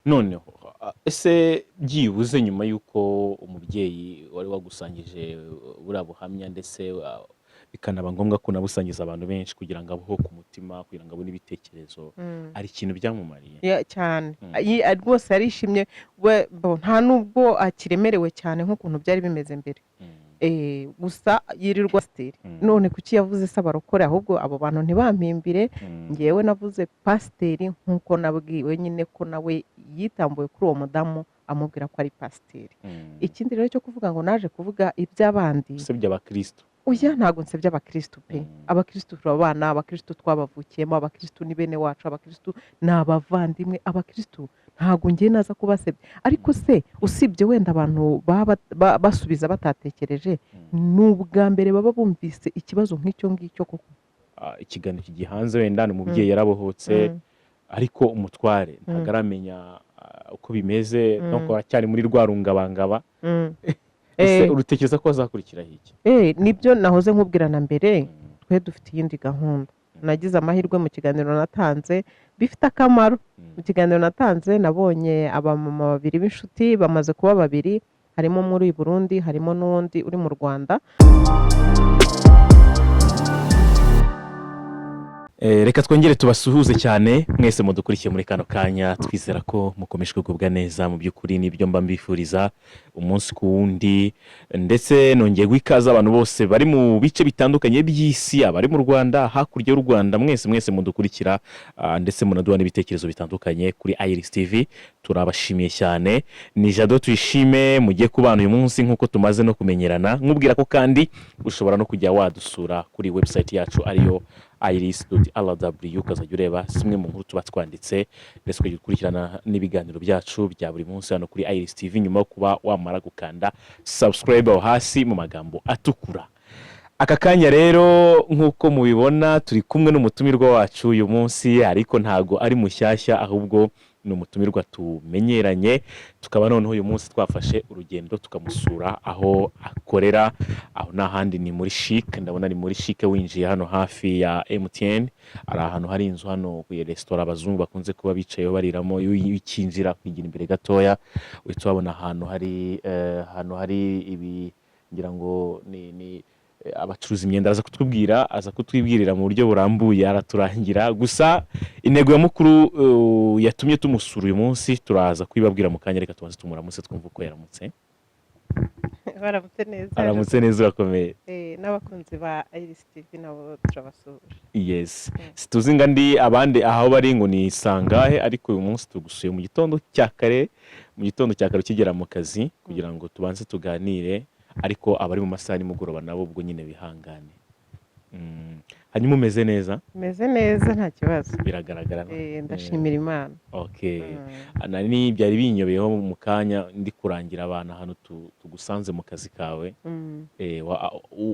Noneho ese byibuze nyuma y'uko umubyeyi wari wagusangije buriya buhamya, ndetse bikanaba ngombwa ko unabusangiza abantu benshi kugira ngo abuhoke umutima, kugira ngo abone ibitekerezo, hari ikintu byamumariye? Yeah, cyane. Rwose yarishimye we. Bo, nta nubwo akiremerewe cyane nk'ukuntu byari bimeze mbere. Gusa yirirwa pasiteri. None kuki yavuze se abarokore? Ahubwo abo bantu ntibampimbire. Ngewe navuze pasiteri nk'uko nabwiwe nyine ko nawe yitambuye kuri uwo mudamu amubwira ko ari pasiteri. Ikindi rero cyo kuvuga ngo naje kuvuga iby'abandi, Usebye abakristo. Oya, ntabwo nsebye abakristo pe. Abakristo turabana, abakristo twabavukiyemo, abakristo ni bene wacu, abakristo ni abavandimwe, abakristo ntabwo ngiye naza kubasebya. Ariko se usibye wenda abantu baba basubiza batatekereje, ni ubwa mbere baba bumvise ikibazo nk'icyo ngicyo koko? Ikiganiro kigiye hanze, wenda ni umubyeyi yarabohotse, ariko umutware ntabwo aramenya uko bimeze, donc aracyari muri rwa rungabangaba. Ese urutekereza ko hazakurikiraho iki? Nibyo nahoze nkubwira na mbere. Twe dufite iyindi gahunda. Nagize amahirwe mu kiganiro natanze bifite akamaro. Mu kiganiro natanze nabonye abamama babiri b'inshuti, bamaze kuba babiri, harimo umwe uri i Burundi, harimo n'undi uri mu Rwanda. Reka twongere tubasuhuze cyane mwese mudukurikiye muri kano kanya, twizera ko mukomeje kugubwa neza. Mu by'ukuri nibyo mba mbifuriza umunsi ku wundi, ndetse nongeye guha ikaze abantu bose bari mu bice bitandukanye by'isi, abari mu Rwanda, hakurya y'u Rwanda, mwese mwese mudukurikira, ndetse munaduha n'ibitekerezo bitandukanye kuri Iris TV, turabashimiye cyane. Ni Jado Tuyishime mugiye kubana uyu munsi nk'uko tumaze no kumenyerana. Nkubwira ko kandi ushobora no kujya wadusura kuri website yacu ariyo iris.rw, ukazajya ureba zimwe mu nkuru tuba twanditse, ndetse ukajya ukurikirana n'ibiganiro byacu bya buri munsi hano kuri Iris TV, nyuma yo kuba wamara gukanda subscribe aho hasi mu magambo atukura. Aka kanya rero, nk'uko mubibona, turi kumwe n'umutumirwa wacu uyu munsi, ariko ntago ari mushyashya, ahubwo ni umutumirwa tumenyeranye, tukaba noneho uyu munsi twafashe urugendo tukamusura aho akorera. Aho nta handi, ni muri Chic. Ndabona ni muri Chic, winjiye hano hafi ya MTN, hari ahantu hari inzu hano ku resitora abazungu bakunze kuba bicayeho bariramo. Iyo ukinjira kwigira imbere gatoya, uhita uhabona ahantu hari ibi, ngira ngo ni abacuruza imyenda. Aza kutubwira, aza kutwibwirira mu buryo burambuye, araturangira. Gusa intego ya mukuru yatumye tumusura uyu munsi turaza kubibabwira mu kanya. Reka tubanze tumuramutse, twumve uko yaramutse. Baramutse neza. Aramutse neza, urakomeye? N'abakunzi ba Iris TV nabo turabasuhuje. Yes, situzi ngo andi abandi aho bari ngo ni sangahe, ariko uyu munsi tugusuye mu gitondo cya kare, mu gitondo cya kare ukigera mu kazi, kugira ngo tubanze tuganire. Ariko abari mu masaha nimugoroba nabo ubwo nyine bihangane. Hanyuma umeze neza? Meze neza, nta kibazo. Biragaragara. Ndashimira Imana. Okay. Nari byari binyobeyeho mu kanya ndi kurangira abantu ahantu tugusanze mu kazi kawe.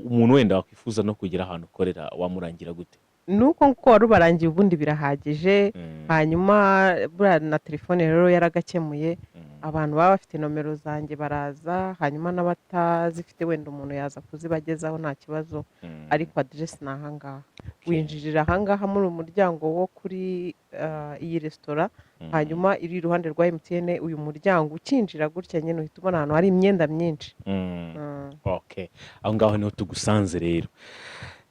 Umuntu wenda wakwifuza no kugira ahantu ukorera, wamurangira gute? Nuko nguko wari ubarangiye ubundi birahagije. Hanyuma buriya na telefone rero yaragakemuye. Abantu baba bafite nomero zanjye baraza, hanyuma n'abatazifite wenda umuntu yaza kuzibagezaho, nta kibazo. Ariko aderesi ni ahangaha, winjirira ahangaha muri uyu muryango wo kuri iyi resitora, hanyuma iri iruhande rwa MTN. Uyu muryango ukinjira gutya nyine uhita ubona ahantu hari imyenda myinshi. Okay, aho ngaho niho tugusanze rero.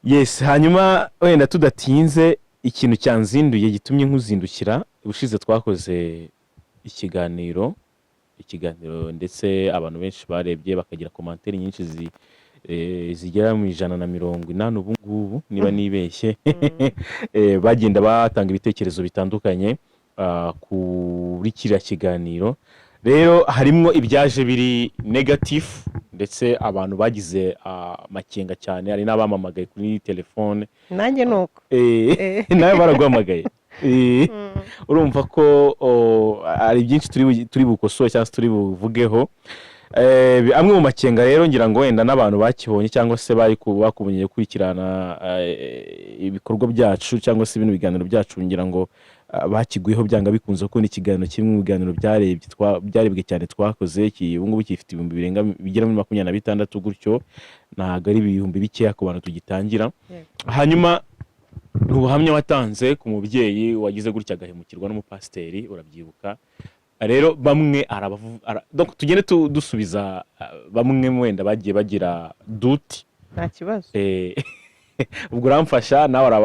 Yes, hanyuma wenda tudatinze, ikintu cyanzinduye gitumye nkuzindukira, ubushize twakoze ikiganiro, ndetse abantu benshi barebye bakagira commentaires nyinshi zigera mu 180 ubu ngubu niba nibeshye. Bagenda batanga ibitekerezo bitandukanye kuri kiriya kiganiro. Rero harimo ibyaje biri negative, ndetse abantu bagize amakenga cyane, hari n'abamamagaye kuri telefone. Nanjye ni uko. Nawe baraguhamagaye. Urumva ko hari byinshi turi bukosore cyangwa se turi buvugeho. Amwe mu makenga rero, ngira ngo wenda n'abantu bakibonye cyangwa se bari bakubonye gukurikirana ibikorwa byacu cyangwa se bino biganiro byacu, ngira ngo bakiguyeho byanga bikunze, kuko ni ikiganiro kimwe mu biganiro byarebwe cyane twakoze. Ubu ngubu gifite ibihumbi birenga bigera muri 26 gutyo, ntabwo ari ibihumbi bikeya ku bantu tugitangira. Hanyuma ni ubuhamya watanze ku mubyeyi wagize gutya agahemukirwa n'umupasiteri, urabyibuka? Rero bamwe donc tugende dusubiza bamwe wenda bagiye bagira doute. Nta kibazo. Ubwo uramfasha nawe,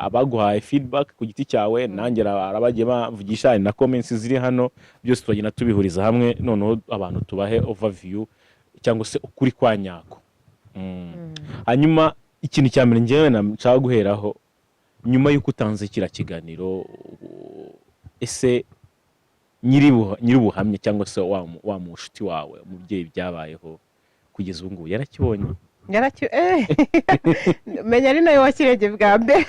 abaguhaye feedback ku giti cyawe, nanjye arabagiye bavugisha, hari na comments ziri hano, byose turagenda tubihuriza hamwe, noneho abantu tubahe overview cyangwa se ukuri kwa nyako. Hanyuma ikintu cya mbere njyewe nshaka guheraho, nyuma y'uko utanze kiriya kiganiro, ese nyiri ubuhamya cyangwa se wa mushuti wawe, umubyeyi byabayeho, kugeza ubu ngubu yarakibonye? Menya ari nawe wakirebye bwa mbere,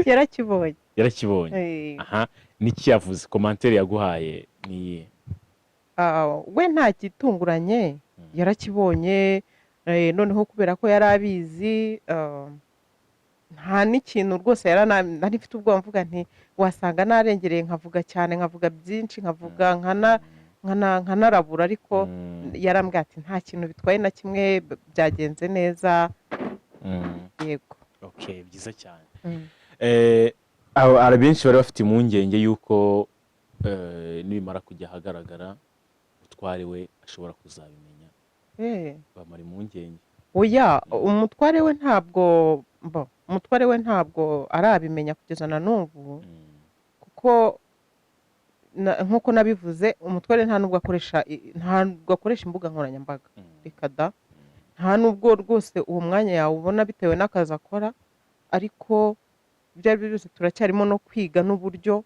yarakibonye. Yarakibonye? Aha, niki yavuze? Commentaire yaguhaye ni iyihe? We nta gitunguranye, yarakibonye. Noneho kubera ko yari abizi, nta n'ikintu rwose. Nari mfite ubwoba, mvuga nti wasanga narengereye, nkavuga cyane, nkavuga byinshi, nkavuga nkanarabura, ariko yarambwiye ati nta kintu bitwaye na kimwe, byagenze neza. Yego. Okay, byiza cyane. Hari benshi bari bafite impungenge y'uko nibimara kujya ahagaragara umutware we ashobora kuzabimenya, bamara impungenge. Oya, umutware we ntabwo, bo, umutware we ntabwo arabimenya kugeza na n'ubu, kuko nk'uko nabivuze, umutware nta nubwo akoresha imbuga nkoranyambaga. Reka da, nta nubwo rwose uwo mwanya yawubona bitewe n'akazi akora. Ariko ibyo ari byo byose turacyarimo no kwiga n'uburyo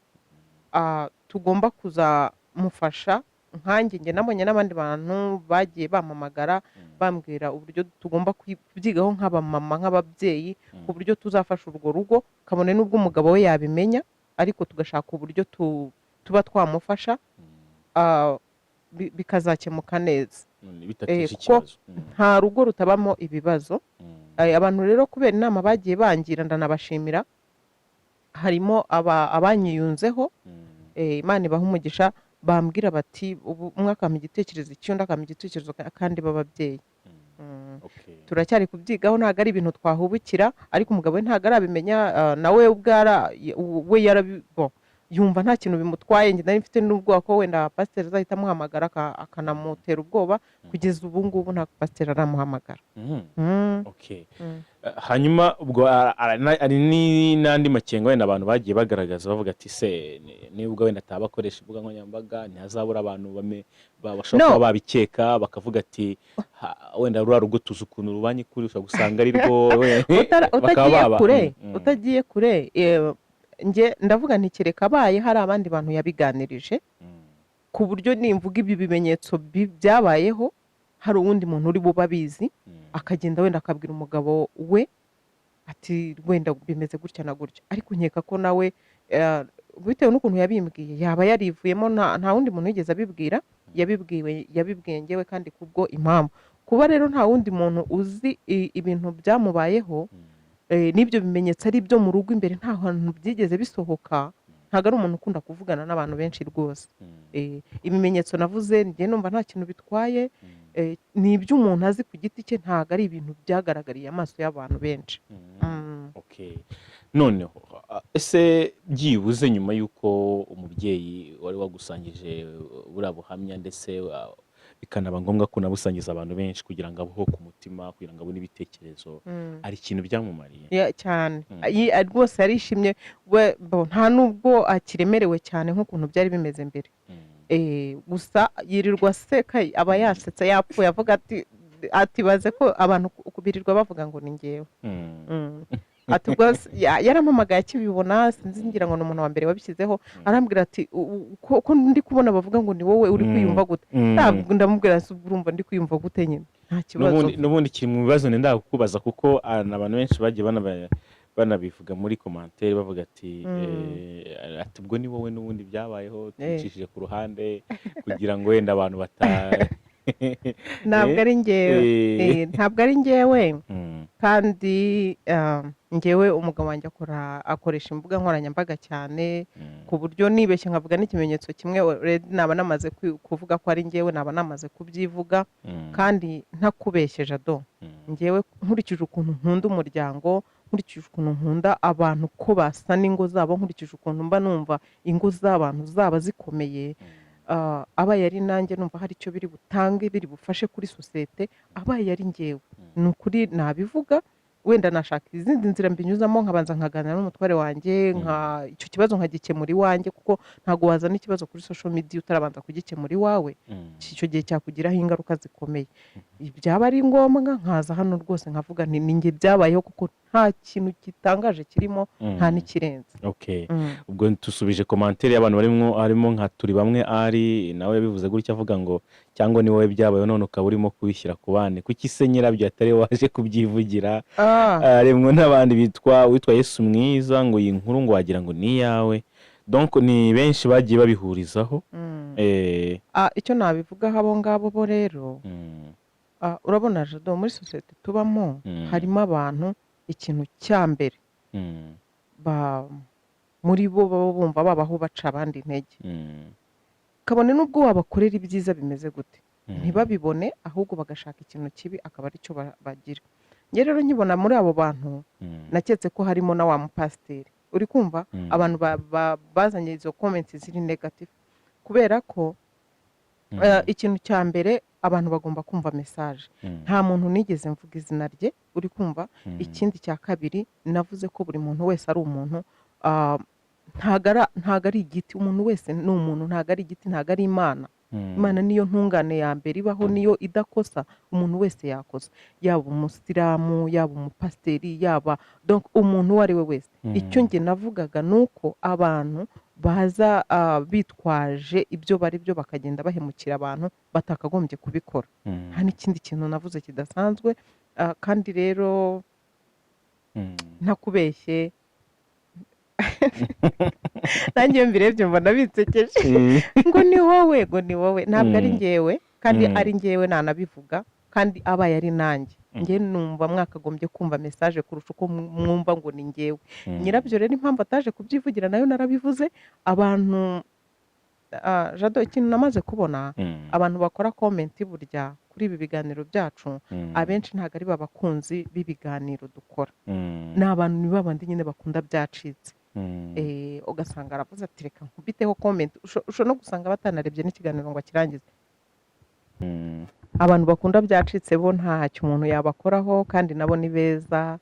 tugomba kuzamufasha. Nkanjye, njye nabonye n'abandi bantu bagiye bampamagara, bambwira uburyo tugomba kubyigaho nk'abamama, nk'ababyeyi, ku buryo tuzafasha urwo rugo, kabone n'ubwo umugabo we yabimenya, ariko tugashaka uburyo tuba twamufasha, bikazakemuka neza. Bidateje Kuko ikibazo. Nta rugo rutabamo ibibazo. Abantu rero kubera inama bagiye bangira, ndanabashimira, harimo abanyiyunzeho, Imana ibaha umugisha, bambwira bati ubu umwe akampa igitekerezo iki, undi akampa igitekerezo, kandi b'ababyeyi. Turacyari kubyigaho, ntabwo ari ibintu twahubukira, ariko umugabo we ntabwo arabimenya. Nawe ubwe we bon, yumva nta kintu bimutwaye. Njye nari mfite n'ubwoba ko wenda pasiteri azahita amuhamagara akanamutera ubwoba. Kugeza ubu ngubu nta pasiteri aramuhamagara. Okay. Hanyuma ubwo hari n'andi makenga wenda abantu bagiye bagaragaza, bavuga ati se nubwo wenda ataba akoresha imbuga nkoranyambaga, ntihazabura abantu bashobora No. kuba babikeka, bakavuga ati wenda ruriya rugo tuzi ukuntu rubanye kuri, ushobora gusanga ari rwo bakaba Utagiye kure, utagiye kure, njye ndavuga nti kereka abaye hari abandi bantu yabiganirije, ku buryo nimvuga ibi bimenyetso byabayeho, hari uwundi muntu uri bube abizi, akagenda wenda akabwira umugabo we ati wenda bimeze gutya na gutya. Ariko nkeka ko nawe, bitewe n'ukuntu yabimbwiye, yaba yarivuyemo. Nta wundi muntu wigeze abibwira, yabibwiwe, yabibwiye njyewe, kandi kubwo impamvu kuba rero nta wundi muntu uzi ibintu byamubayeho, n'ibyo bimenyetso ari ibyo mu rugo imbere, nta hantu byigeze bisohoka. Ntabwo ari umuntu ukunda kuvugana n'abantu benshi rwose. Ibimenyetso navuze, njye numva nta kintu bitwaye. Ni iby'umuntu azi ku giti cye, ntabwo ari ibintu byagaragariye amaso y'abantu benshi. Okay. Noneho ese byibuze nyuma y'uko umubyeyi wari wagusangije buriya buhamya, ndetse bikanaba ngombwa ko unabusangiza abantu benshi kugira ngo abuhoke umutima, kugira ngo abone ibitekerezo, hari ikintu byamumariye? Cyane. Rwose yarishimye we, bo, nta nubwo akiremerewe cyane nk'ukuntu byari bimeze mbere. Gusa yirirwa aseka, aba yasetse yapfuye, avuga ati baze ko abantu birirwa bavuga ngo ni ngewe. Ati ubwo yarampamagaye akibibona, sinzi, ngira ngo ni umuntu wa mbere wabishyizeho, arambwira ati ko ndi kubona bavuga ngo ni wowe, uri kwiyumva gute? Ntabwo ndamubwira nti urumva ndi kwiyumva gute nyine, nta kibazo. N'ubundi kiri mu bibazo nenda kukubaza, kuko abantu benshi bagiye banabivuga muri commentaire, bavuga ati ati ubwo ni wowe n'ubundi byabayeho, tubicishije ku ruhande kugira ngo wenda abantu bata Ntabwo ari ngewe. Ntabwo ari ngewe. Kandi ngewe umugabo wanjye akoresha imbuga nkoranyambaga cyane, ku buryo nibeshye nkavuga n'ikimenyetso kimwe, already naba namaze kuvuga ko ari ngewe, naba namaze kubyivuga. Kandi ntakubeshye Jado, ngewe nkurikije ukuntu nkunda umuryango, nkurikije ukuntu nkunda abantu ko basa n'ingo zabo, nkurikije ukuntu mba numva ingo z'abantu zaba zikomeye, Abaye ari nanjye, numva hari icyo biri butange, biri bufashe kuri sosiyete. Abaye ari njyewe, ni ukuri nabivuga. Wenda nashaka izindi nzira mbinyuzamo, nkabanza nkaganira n'umutware wanjye, nka icyo kibazo nkagikemura iwanjye, kuko ntabwo wazana ikibazo kuri social media utarabanza kugikemura iwawe. Icyo gihe cyakugiraho ingaruka zikomeye. Byaba ari ngombwa nkaza hano rwose nkavuga nti ni njye byabayeho, kuko nta kintu gitangaje kirimo, nta n'ikirenze. Okay. Ubwo tusubije commentaire y'abantu barimo, harimo nka turi bamwe, ari nawe yabivuze gutya, avuga ngo cyangwa ni wowe byabayeho none ukaba urimo kubishyira ku bandi, kuki se nyirabyo atari we waje kubyivugira? Harimwo n'abandi bitwa witwa Yesu mwiza, ngo iyi nkuru ngo wagira ngo ni iyawe. Donc ni benshi bagiye babihurizaho. Icyo nabivugaho abo ngabo bo rero, urabona Jado, muri sosiyete tubamo harimo abantu, ikintu cya mbere muri bo baba bumva babaho baca abandi intege, kabone n'ubwo wabakorera ibyiza bimeze gute, ntibabibone, ahubwo bagashaka ikintu kibi akaba aricyo bagira. Njye rero nkibona muri abo bantu, naketse ko harimo na wa mupasiteri, uri kumva? Abantu bazanye izo comments ziri negative kubera ko ikintu cya mbere, abantu bagomba kumva message. Nta muntu nigeze mvuga izina rye, uri kumva? Ikindi cya kabiri, navuze ko buri muntu wese ari umuntu, ntago ari igiti. Umuntu wese ni umuntu, ntago ari igiti, ntago ari Imana. Imana niyo ntungane ya mbere ibaho, niyo idakosa. Umuntu wese yakosa, yaba umusilamu, yaba umupasiteri, yaba donc umuntu uwo ari we wese. Icyo njye navugaga ni uko abantu baza bitwaje ibyo bari byo, bakagenda bahemukira abantu batakagombye kubikora. Nta n'ikindi kintu navuze kidasanzwe. Kandi rero ntakubeshye, nanjye iyo mbirebye mbona binsekeje, ngo ni wowe, ngo ni wowe. Ntabwo ari njyewe, kandi ari njyewe nanabivuga. Kandi abaye ari nanjye, njye numva mwakagombye kumva message kurusha uko mwumva ngo ni njyewe. Nyirabyo rero, impamvu ataje kubyivugira, nayo narabivuze. Abantu, Jado, ikintu namaze kubona, abantu bakora comment burya kuri ibi biganiro byacu, abenshi ntabwo ari babakunzi b'ibiganiro dukora. Ni abantu, ni babandi nyine bakunda byacitse. Ugasanga aravuze ati reka nkubiteho comment. Ushobora no gusanga batanarebye n'ikiganiro ngo akirangize. Abantu bakunda byacitse bo ntacyo umuntu yabakoraho, kandi nabo ni beza.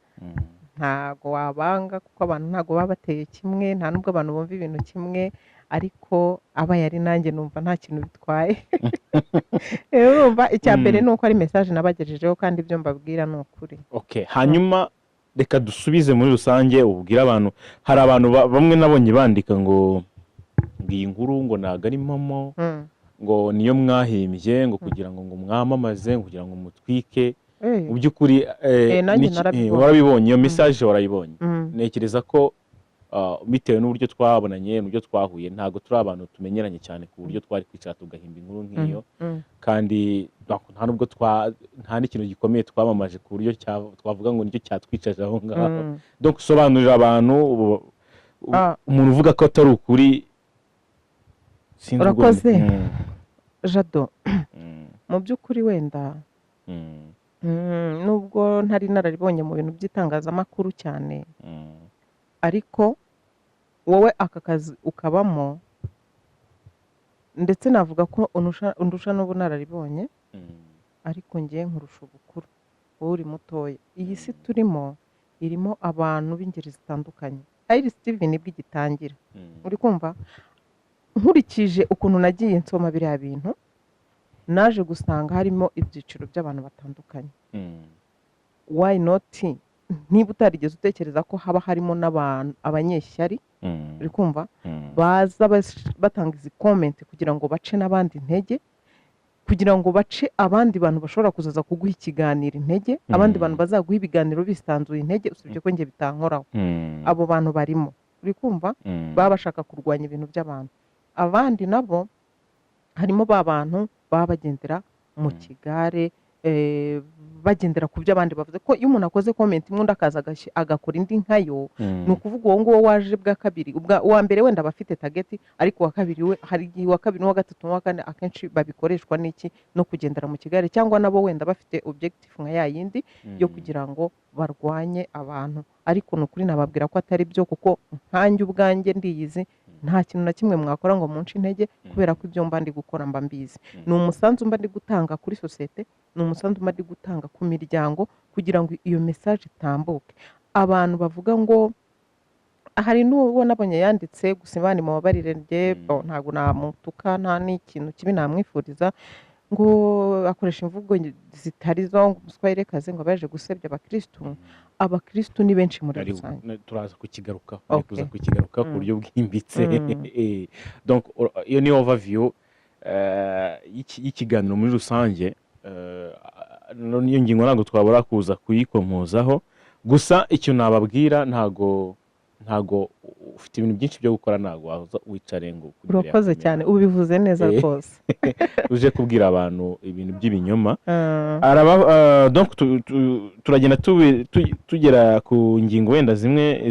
Ntago wabanga, kuko abantu ntago baba bateye kimwe, nta nubwo abantu bumva ibintu kimwe. Ariko abaye ari nanjye, numva nta kintu bitwaye. Rero urumva, icya mbere ni uko ari message nabagejejeho, kandi ibyo mbabwira ni ukuri. Okay, hanyuma reka dusubize muri rusange, ubwire abantu. Hari abantu bamwe nabonye bandika ngo iyi nkuru ngo ntabwo ari impamo, ngo niyo mwahimbye, ngo kugira ngo mwamamaze, ngo kugira ngo mutwike. Mu by'ukuri Nanjye narabibonye. Warabibonye iyo message, warayibonye? Mm. Ntekereza ko bitewe n'uburyo twabonanye, n'uburyo twahuye, ntabwo turi abantu tumenyeranye cyane ku buryo twari kwicara tugahimba inkuru nk'iyo. Kandi nta nubwo nta n'ikintu gikomeye twamamaje ku buryo twavuga ngo nicyo cyatwicaje aho ngaho. Donc sobanurira abantu umuntu uvuga ko atari ukuri, sinzi ubwo. Urakoze. Jado, mu by'ukuri wenda nubwo ntari nararibonye mu bintu by'itangazamakuru cyane, ariko wowe aka kazi ukabamo, ndetse navuga ko undusha n'ubunararibonye, ariko ngiye nkurusha ubukuru, wowe uri mutoya. Iyi si turimo irimo abantu b'ingeri zitandukanye. Iris TV nibwo igitangira, uri kumva? Nkurikije ukuntu nagiye nsoma biriya bintu, naje gusanga harimo ibyiciro by'abantu batandukanye. Why not? Niba utarigeze utekereza ko haba harimo n'abantu abanyeshyari, uri kumva, baza batanga izi comment kugira ngo bace n'abandi intege, kugira ngo bace abandi bantu bashobora kuzaza kuguha ikiganiro intege, abandi bantu bazaguha ibiganiro bisanzuye intege, usibye ko njye bitankoraho. Abo bantu barimo, uri kumva? Baba bashaka kurwanya ibintu by'abantu. Abandi nabo harimo ba bantu baba bagendera mu kigare, bagendera ku byo abandi bavuze, ko iyo umuntu akoze comment imwe, undi akaza agakora indi nkayo, ni ukuvuga uwo nguwo waje bwa kabiri, uwa mbere wenda aba afite target, ariko uwa kabiri we, hari igihe uwa kabiri n'uwa gatatu n'uwa kane akenshi babikoreshwa n'iki? No kugendera mu kigare, cyangwa nabo wenda bafite objective nka ya yindi yo kugira ngo barwanye abantu. Ariko ni ukuri nababwira ko atari byo, kuko nkanjye ubwanjye ndiyizi. Nta kintu na kimwe mwakora ngo munce intege, kubera ko ibyo mba ndi gukora mba mbizi. Ni umusanzu mba ndi gutanga kuri sosiyete, ni umusanzu mba ndi gutanga ku miryango kugira ngo iyo message itambuke. Abantu bavuga ngo, hari n'uwo nabonye yanditse, gusa Imana imubabarire, njye bo, ntabwo namutuka, nta n'ikintu kibi namwifuriza, ngo akoresha imvugo zitari zo, ngo umuswahilikazi ngo abaje gusebya abakirisitu. Abakirisitu ni benshi muri rusange. Turaza kukigarukaho. Kuza kukigarukaho ku buryo bwimbitse. Donc iyo ni overview y'ikiganiro muri rusange. N'iyo ngingo ntabwo twabura kuza kuyikomozaho. Gusa icyo nababwira, ntago ufite ibintu byinshi byo gukora, ntago waza wicare ngo kuri imbere ya Urakoze kamera. cyane, ubivuze neza rwose. Uje kubwira abantu ibintu by'ibinyoma. Araba donc turagenda tugera ku ngingo wenda zimwe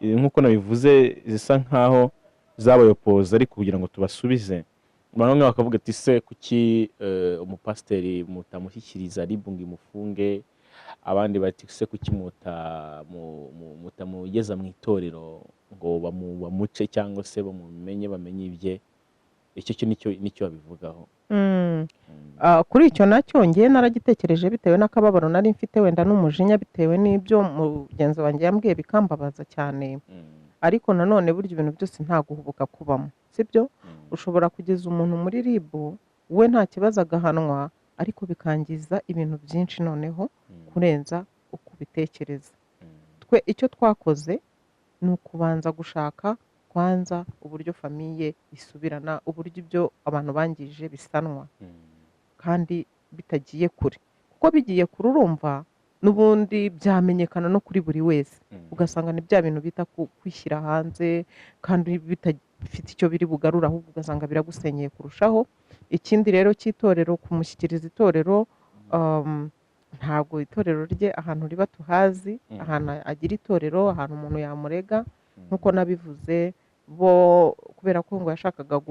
nk'uko nabivuze zisa nkaho zabaye opoza, ariko kugira ngo tubasubize, bamwe bakavuga ati: "Se kuki umupasiteri mutamushyikiriza RIB ngo imufunge?" Abandi bati: "Se kuki mutamugeza mu itorero ngo bamuce cyangwa se bamumenye, bamenye ibye?" Icyo cyo nicyo babivugaho. Kuri icyo nacyo ngewe naragitekereje bitewe n'akababaro nari mfite, wenda n'umujinya, bitewe n'ibyo mugenzi wanjye yambwiye bikambabaza cyane. Ariko nanone burya ibintu byose nta guhubuka kubamo, sibyo? Ushobora kugeza umuntu muri RIB, we nta kibazo agahanwa, ariko bikangiza ibintu byinshi noneho kurenza uko ubitekereza. Twe icyo twakoze ni ukubanza gushaka kwanza uburyo famille isubirana, uburyo ibyo abantu bangije bisanwa, kandi bitagiye kure, kuko bigiye kure urumva n'ubundi byamenyekana no kuri buri wese, ugasanga ni bya bintu bita kwishyira hanze kandi bidafite icyo biri bugarure, ahubwo ugasanga biragusenyeye kurushaho. Ikindi rero cy'itorero, kumushyikiriza itorero, ntabwo itorero rye ahantu riba tuhazi, ahantu agira itorero, ahantu umuntu yamurega. Nk'uko nabivuze, bo kubera ko ngo yashakaga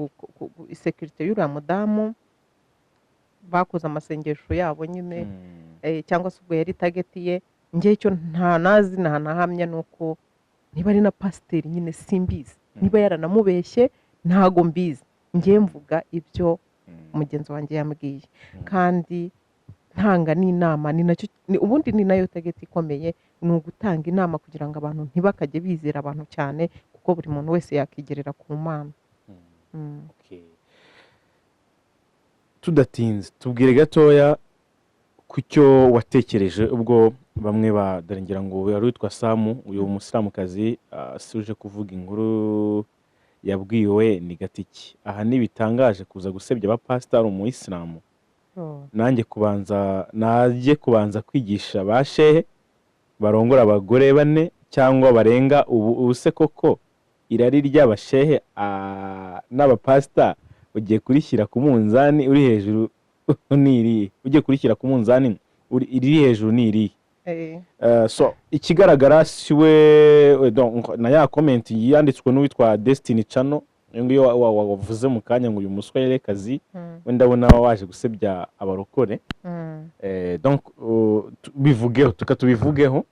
isécurité y'uriya mudamu, bakoze amasengesho yabo nyine, cyangwa se ubwo yari target ye. Njye icyo nta nazi ntanahamya ni uko niba ari na pasiteri nyine simbizi, niba yaranamubeshye ntago mbizi. Njye mvuga ibyo mugenzi wanjye yambwiye, kandi ntanga n'inama. Ni nacyo ubundi ni nayo target ikomeye, ni ugutanga inama kugira ngo abantu ntibakajye bizera abantu cyane, kuko buri muntu wese yakigerera ku Mana. Okay. Tudatinze, tubwire gatoya ku cyo watekereje ubwo bamwe ba dore ngira ngo wari witwa Samu, uyu musilamukazi, si uje kuvuga inkuru yabwiwe ni gatiki aha. Ntibitangaje kuza gusebya abapasitari umuyisilamu. Oh. Nanjye kubanza najye kubanza kwigisha ba shehe barongora abagore bane cyangwa barenga. Ubu se koko irari ry'abashehe n'abapasita ugiye kurishyira ku munzani uri hejuru ni irihe? Ugiye kurishyira ku munzani iriri hejuru ni irihe? So ikigaragara si we, donc, na ya comment yanditswe n'uwitwa Destiny Channel, uyu nguyu wavuze mu kanya ngo uyu muswahilikazi we ndabona waje gusebya abarokore. Donc bivugeho, tuka tubivugeho.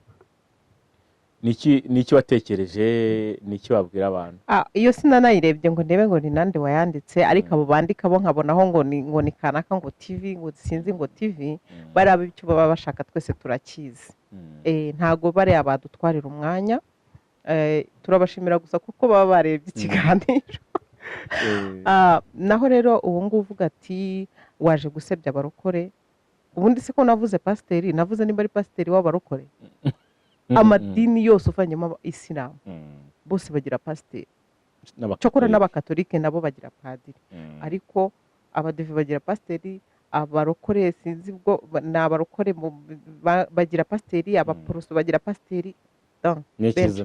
Niki watekereje? Niki wabwira abantu? Iyo sinanayirebye ngo ndebe ngo ni nande wayanditse, ariko abo bandika bo nkabonaho ngo ni kanaka, ngo TV, ngo sinzi ngo TV, bariya icyo baba bashaka twese turakizi. Ntago bariya badutwarira umwanya. Turabashimira gusa kuko baba barebye ikiganiro. Naho rero ubu ngubu uvuga ati waje gusebya abarokore, ubundi siko navuze pasiteri, navuze nimba ari pasiteri w'abarokore. Amadini yose uvanyemo isilamu, bose bagira pasiteri. Cyokora n'abakatolike nabo bagira padiri, ariko abadive bagira pasiteri, abarokore sinzi ubwo ni abarokore bagira pasiteri, abaporoso bagira pasiteri. Donc, Ntekereza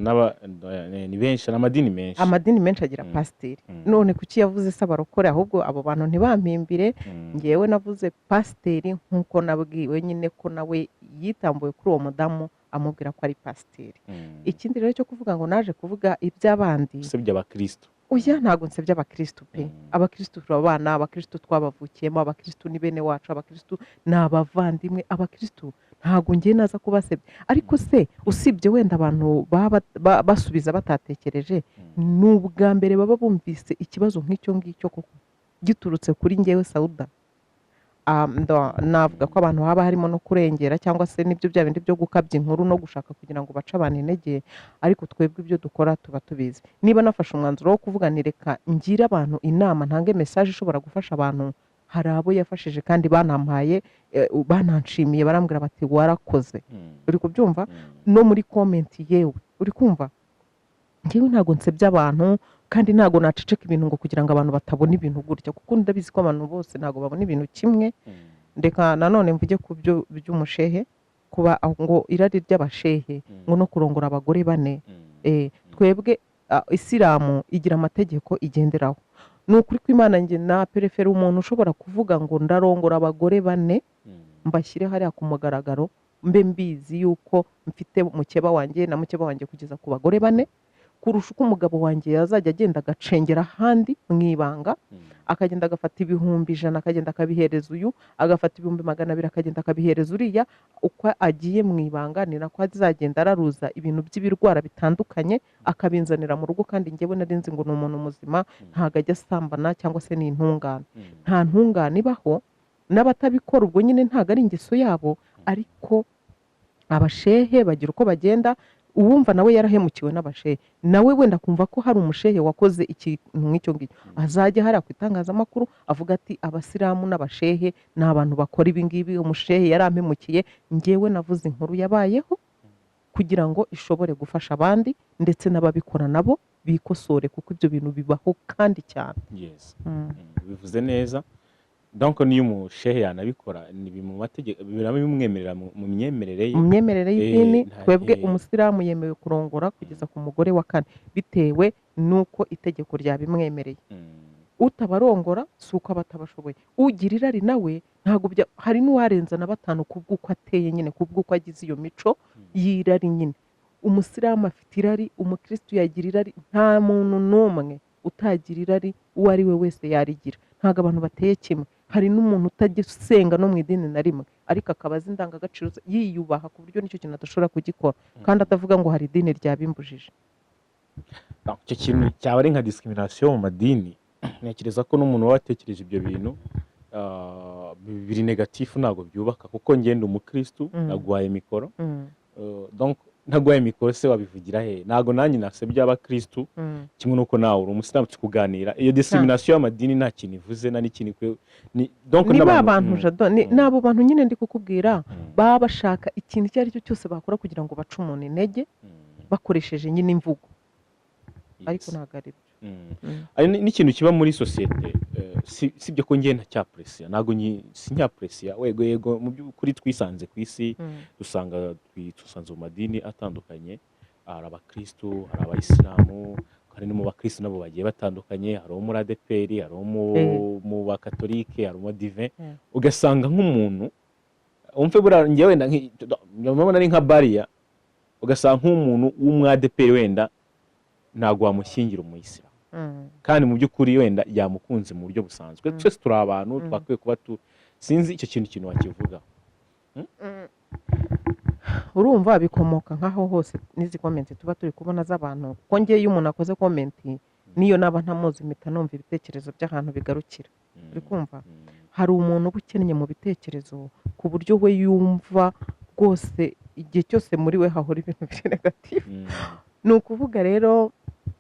ni benshi, ni amadini menshi. Amadini menshi agira pasiteri. None kuki yavuze se abarokore? Ahubwo abo bantu ntibampimbire. Ngewe navuze pasiteri nk'uko nabwiwe nyine ko nawe yitambuye kuri uwo mudamu amubwira ko ari pasiteri. Ikindi rero cyo kuvuga ngo naje kuvuga iby'abandi, usebya abakristo. Oya, ntabwo nsebya abakristo pe. Abakristo turabana, abakristo twabavukiyemo, abakristo ni bene wacu, abakristo ni abavandimwe, abakristo Ntabwo ngiye naza kubasebya, ariko se usibye wenda abantu baba basubiza batatekereje, ni ubwa mbere baba bumvise ikibazo nk'icyo ngicyo koko giturutse kuri njyewe Sauda. Navuga ko abantu haba harimo no kurengera, cyangwa se n'ibyo bya bindi byo gukabya inkuru no gushaka kugira ngo bace abantu intege, ariko twebwe ibyo dukora tuba tubizi. Niba nafashe umwanzuro wo kuvuga nti reka ngire abantu inama, ntange message ishobora gufasha abantu, hari abo yafashije kandi banampaye, bananshimiye, barambwira bati warakoze. Uri kubyumva? No muri comment yewe, uri kumva, njyewe ntabwo nsebya abantu, kandi ntabwo naceceka ibintu ngo kugira ngo abantu batabona ibintu gutya, kuko ndabizi ko abantu bose ntabwo babona ibintu kimwe. Reka nanone mvuge ku byo by'umushehe, kuba aho ngo irari ry'abashehe ngo no kurongora abagore bane. Twebwe isilamu igira amategeko igenderaho. Ni ukuri kw'Imana, njye na prefera umuntu ushobora kuvuga ngo ndarongora abagore bane, mbashyire hariya ku mugaragaro, mbe mbizi yuko mfite mukeba wanjye na mukeba wanjye kugeza ku bagore bane, kurusha uko umugabo wanjye yazajya agenda agacengera ahandi mu ibanga, akagenda agafata 100,000 akagenda akabihereza uyu, agafata 200,000 akagenda akabihereza uriya. Uko agiye mu ibanga ni nako azagenda araruza ibintu by'ibirwara bitandukanye akabinzanira mu rugo, kandi njyewe nari nzi ngo ni umuntu muzima, ntabwo ajya asambana cyangwa se ni intungane. Nta ntungane ibaho, n'abatabikora ubwo nyine ntabwo ari ingeso yabo, ariko abashehe bagira uko bagenda. Uwumva nawe yarahemukiwe n'abashehe, nawe wenda akumva ko hari umushehe wakoze ikintu nk'icyo ngicyo, azajya hariya ku itangazamakuru avuga ati abasilamu n'abashehe ni abantu bakora ibi ngibi, umushehe yarampemukiye. Njyewe navuze inkuru yabayeho kugira ngo ishobore gufasha abandi, ndetse n'ababikora nabo bikosore, kuko ibyo bintu bibaho kandi cyane. Yes. Bivuze neza. Donc niyo umushehe yanabikora, ni mu mategeko birabimwemerera mu myemerere ye. Mu myemerere y'idini, twebwe umusilamu yemewe kurongora kugeza ku mugore wa kane, bitewe n'uko itegeko ryabimwemereye. Utabarongora si uko aba atabashoboye. Ugira irari nawe ntabwo hari n'uwarenza na batanu kubw'uko ateye nyine, kubw'uko agize iyo mico y'irari nyine. Umusilamu afite irari, umukirisitu yagira irari, nta muntu n'umwe utagira irari, uwo ari we wese yarigira. Ntabwo abantu bateye kimwe. Hari n'umuntu utajya usenga no mu idini na rimwe, ariko akaba azi indangagaciro ze, yiyubaha ku buryo nicyo kintu adashobora kugikora, kandi atavuga ngo hari idini ryabimbujije. Donc, icyo kintu cyaba ari nka discrimination mu madini. Ntekereza ko n'umuntu waba watekereje ibyo bintu, biri négatif, ntabwo byubaka, kuko ngenda umukristu, naguhaye mikoro. Donc ntaguhaye mikoro se wabivugira he? Ntabwo nanjye nasebya abakristu, kimwe n'uko nawe uri umusilamu, turi kuganira. Iyo discrimination y'amadini nta kintu ivuze, nta n'ikintu ikwiye donc ni ba n'abantu- bantu, Jado, ni abo bantu nyine ndi kukubwira, baba bashaka ikintu icyo ari cyo cyose bakora kugira ngo bace umuntu intege, bakoresheje nyine imvugo, ariko ntabwo ari byo. Hari n'ikintu kiba muri sosiyete, sibyo ko njye ntacyapresiya, ntabwo sinyappreciya. Wego yego, mu by'ukuri twisanze ku isi, dusanga dusanze mu madini atandukanye, hari abakristu, hari abayisilamu, hari no mu bakristu nabo bagiye batandukanye, hari uwo muri ADEPR, hari uwo mu bakatolike, hari uwo dive. Ugasanga nk'umuntu umve buriya njye wenda ndabona ari nka bariya, ugasanga nk'umuntu w'umwadeperi wenda ntabwo wamushyingira umuyisilamu, kandi mu by'ukuri wenda yamukunze mu buryo busanzwe. Twese turi abantu, twakwiye kuba tu sinzi icyo kintu wakivuga. Urumva bikomoka nk'aho hose n'izi comment tuba turi kubona z'abantu, kuko ngewe iyo umuntu akoze comment, niyo naba ntamuzi, mpita numva ibitekerezo by'ahantu bigarukira. Uri kumva? Hari umuntu uba ukennye mu bitekerezo, ku buryo we yumva rwose igihe cyose muri we hahora ibintu biri négatif. Ni ukuvuga rero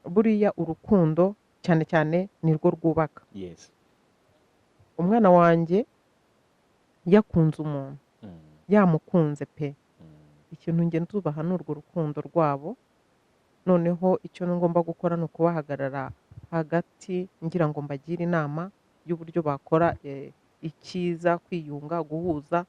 buriya urukundo cyane cyane ni rwo rwubaka. Umwana wanjye yakunze umuntu, yamukunze pe, ikintu njye nzubaha ni urwo rukundo rwabo. Noneho icyo ngomba gukora ni ukubahagarara hagati, ngira ngo mbagire inama y'uburyo bakora icyiza, kwiyunga, guhuza,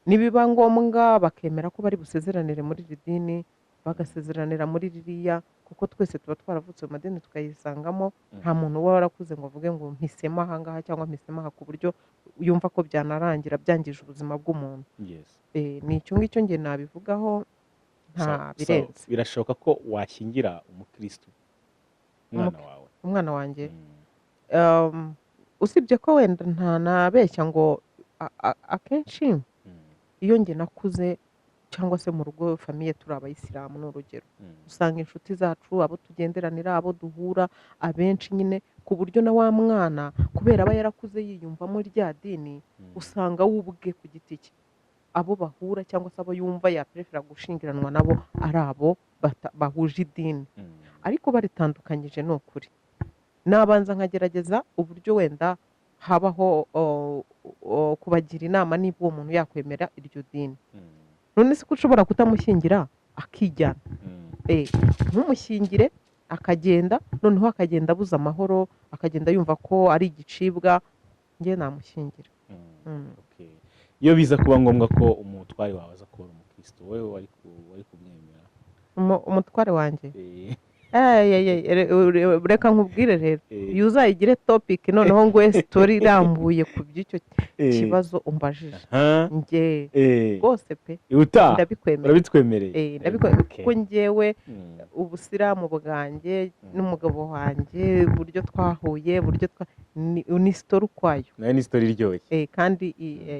nibiba ngombwa bakemera ko bari busezeranire muri iri dini, bagasezeranira muri ririya, kuko twese tuba twaravutse mu madini tukayisangamo. Nta muntu uba warakuze ngo avuge ngo mpisemo ahangaha cyangwa mpisemo aha, ku buryo yumva ko byanarangira byangije ubuzima bw'umuntu. Ni icyo ngicyo njye nabivugaho, nta birenze. Birashoboka ko washyingira umukristu umwana wawe? Umwana wanjye? Usibye ko wenda ntanabeshya ngo akenshi iyo njye nakuze cyangwa se mu rugo famille turi abayisilamu, ni urugero, usanga inshuti zacu, abo tugenderanira, abo duhura abenshi nyine, ku buryo na wa mwana, kubera aba yarakuze yiyumvamo rya dini, usanga we ubwe ku giti cye abo bahura cyangwa se abo yumva yaprefera gushyingiranwa nabo ari abo bahuje idini. Ariko baritandukanyije, ni ukuri nabanza nkagerageza uburyo wenda habaho kubagira inama niba uwo muntu yakwemera iryo dini. None se ko ushobora kutamushyingira akijyana, ntumushyingire akagenda, noneho akagenda abuze amahoro, akagenda yumva ko ari igicibwa? Njye namushyingira. Okay. Iyo biza kuba ngombwa ko umutware wawe aza kuba umukristo, wowe wari kumwemera? Umutware wanjye? Ey, ey, ey, reka nkubwire rero, iyo uzayigire topic, noneho nguhe story irambuye ku by'icyo kibazo umbajije. Njye rwose pe, Ubutaha ndabikwemera. Urabitwemereye? Eh, ndabikwemera, kuko njyewe ubusilamu bwanjye n'umugabo wanjye, uburyo twahuye, uburyo ni story ukwayo. Nayo ni story iryoshye. Kandi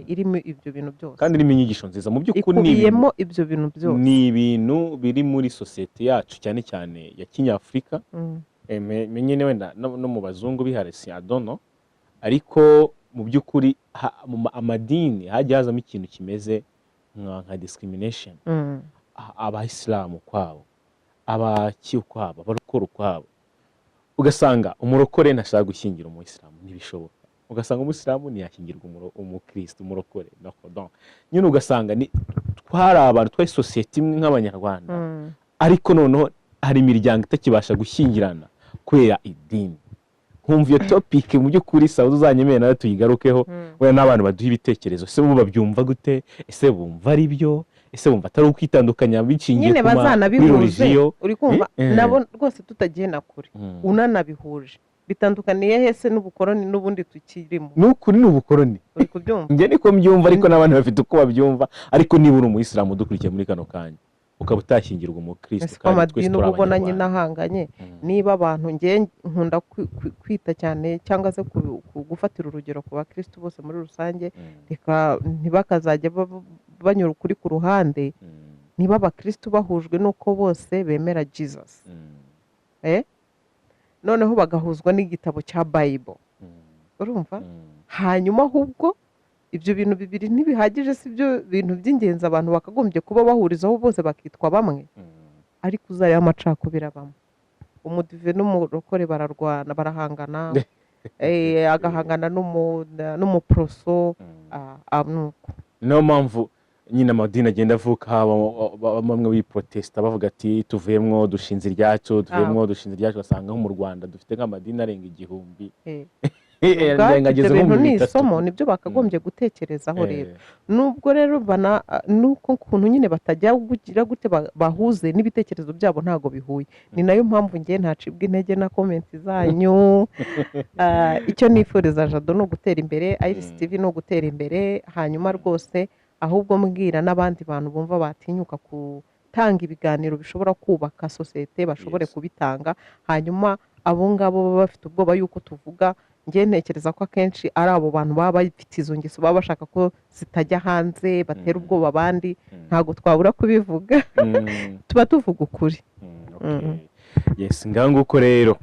irimo ibyo bintu byose. Kandi irimo inyigisho nziza mu by'ukuri, ni ibintu Ikubiyemo ibyo bintu byose. Ni ibintu biri muri sosiyete yacu, cyane cyane ya kinyafurika. Nyine wenda no mu bazungu bihari, si adono, ariko mu by'ukuri mu amadini hagiye hazamo ikintu kimeze nka discrimination. Abayisilamu ukwabo, abaki ukwabo, abarokore ukwabo. Ugasanga umurokore ntashaka gushyingira umuyisilamu, ntibishoboka. Ugasanga umuyisilamu ntiyashyingirwa umukristo umurokore. Donc nyine ugasanga ni twari abantu, twari sosiyete imwe nk'abanyarwanda, ariko noneho hari imiryango itakibasha gushyingirana kubera idini. Nkumva iyo topic mu by'ukuri sawa, uzanyemere nawe tuyigarukeho, wenda n'abantu baduha ibitekerezo. Ese bo babyumva gute? Ese bumva ari byo? Ese bumva atari ukwitandukanya bishingiye Nyine ku kuri bazanabihuze. religion? Uri kumva? Nabo rwose tutagiye na kure, unanabihuje bitandukaniye hese n'ubukoroni n'ubundi tukirimo? Ni ukuri, ni ubukoroni. Uri kubyumva? Njye niko mbyumva, ariko n'abandi bafite uko babyumva. Ariko niba uri umuyisilamu udukurikiye muri kano kanya, ukaba utashyingirwa umukristo, Ese ko kandi twese amadini turi uba ubona nyine abanyarwanda. ahanganye? Niba abantu, njye nkunda kwita cyane cyangwa se gufatira urugero ku bakristo bose muri rusange, reka ntibakazajya banyura ukuri ku ruhande. Niba abakristo bahujwe n'uko bose bemera Jesus, noneho bagahuzwa n'igitabo cya Bible, urumva? Hanyuma ahubwo ibyo bintu bibiri ntibihagije? Si byo bintu by'ingenzi abantu bakagombye kuba bahurizaho bose bakitwa bamwe? Ariko uzareba amacakubiri abamo, umudive n'umurokore bararwana, barahangana, agahangana n'umuporoso. Nuko. Niyo mpamvu nyine amadini agenda avuka, haba bamwe biprotesta bavuga ati tuvuyemwo dushinze iryacu, tuvuyemwo dushinze iryacu. Ugasanga nko mu Rwanda dufite nk'amadini arenga 1000. Ubwabyo Arenga ageze ibyo nko bintu mu ni 3000. isomo, nibyo bakagombye gutekerezaho rero. Nubwo rero bana nuko ukuntu nyine batajya kugira gute bahuze n'ibitekerezo byabo, ntabwo bihuye. Ni nayo mpamvu ngiye ntacibwa intege na comment zanyu. Icyo nifuriza Jado ni ugutera imbere, Iris TV ni ugutera imbere. Hanyuma rwose ahubwo mbwira n'abandi bantu bumva batinyuka gutanga ibiganiro bishobora kubaka sosiyete, bashobore kubitanga. Hanyuma abo ngabo baba bafite ubwoba yuko tuvuga, njye ntekereza ko akenshi ari abo bantu baba bafite izo ngeso, baba bashaka ko zitajya hanze, batera ubwoba abandi. Ntabwo twabura kubivuga, tuba tuvuga ukuri. Okay. Yes, ngaho nguko rero.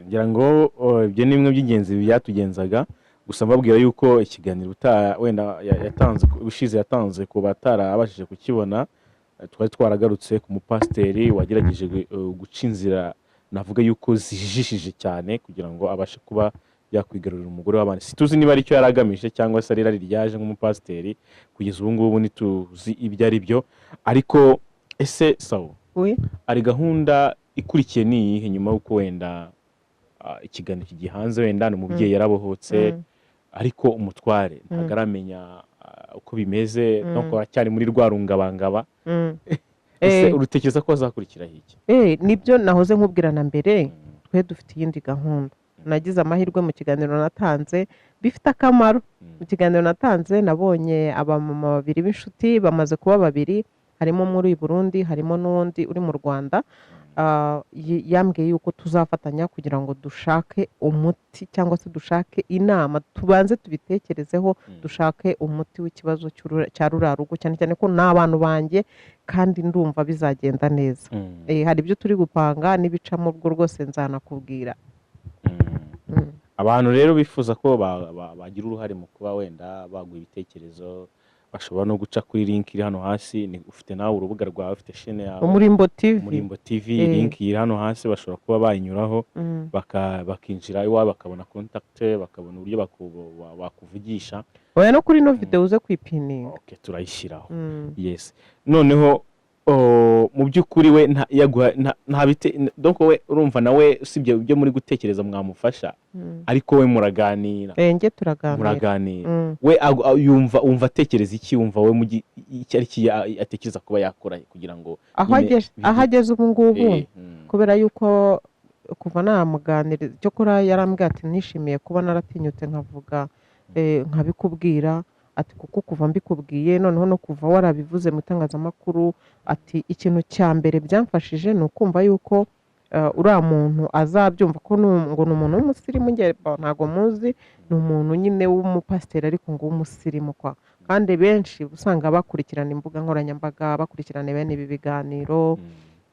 Ngira ngo ibyo ni bimwe by'ingenzi byatugenzaga. Gusa mbabwira yuko ikiganiro wenda yatanze ubushize, yatanze ku batarabashije kukibona, twari twaragarutse ku mupasiteri wagerageje guca inzira navuga yuko zijijishije cyane kugira ngo abashe kuba yakwigarurira umugore w'abandi. Situzi niba aricyo yari agamije cyangwa se ari irari ryaje nk'umupasiteri. Kugeza ubu ngubu ntituzi ibyo ari byo. Ariko ese sawa, Oui. ari gahunda ikurikiye ni iyihe nyuma y'uko wenda ikiganiro kigiye hanze, wenda ni umubyeyi yarabohotse, ariko umutware ntabwo aramenya uko bimeze, nuko aracyari muri rwa rungabangaba? Ese urutekereza ko hazakurikiraho iki? Nibyo nahoze nkubwira na mbere, twe dufite iyindi gahunda. Nagize amahirwe mu kiganiro natanze bifite akamaro. Mu kiganiro natanze nabonye abamama babiri b'inshuti, bamaze kuba babiri, harimo umwe uri i Burundi, harimo n'undi uri mu Rwanda. Yambwiye yuko tuzafatanya kugira ngo dushake umuti cyangwa se dushake inama, tubanze tubitekerezeho, dushake umuti w'ikibazo cya ruriya rugo, cyane cyane ko ni abantu banjye kandi ndumva bizagenda neza. Hari ibyo turi gupanga, n'ibicamo ubwo rwose nzanakubwira. Abantu rero bifuza ko bagira uruhare mu kuba wenda baguha ibitekerezo, bashobora no guca kuri link iri hano hasi. Ufite nawe urubuga rwawe, ufite chaîne yawe? Umurimbo TV. Umurimbo TV. Link iri hano hasi, bashobora kuba bayinyuraho, bakinjira iwawe, bakabona contact, bakabona uburyo bakuvugisha. Oya, no kuri ino video uze kwipininga. Okay, turayishyiraho. Yes, noneho mu by'ukuri we yaguha nta bite, donc we urumva nawe usibye ibyo muri gutekereza mwamufasha, ariko we muraganira? Njye turaganira. Muraganira. We yumva, wumva atekereza iki? Wumva we icyo ari ki atekereza kuba yakora kugira ngo Aho nyine aho ageze ubu ngubu, kubera yuko kuva namuganiriza, cyokora yarambwiye ati: "Nishimiye kuba naratinyutse nkavuga, nkabikubwira," ati "kuko kuva mbikubwiye, noneho no kuva warabivuze mu itangazamakuru," ati "ikintu cya mbere byamfashije ni ukumva yuko uriya muntu azabyumva," ko ngo ni umuntu w'umusirimu. Njye ntago muzi, ni umuntu nyine w'umupasiteri ariko ngo w'umusirimu kwa, kandi benshi usanga bakurikirana imbuga nkoranyambaga, bakurikirana bene ibi biganiro.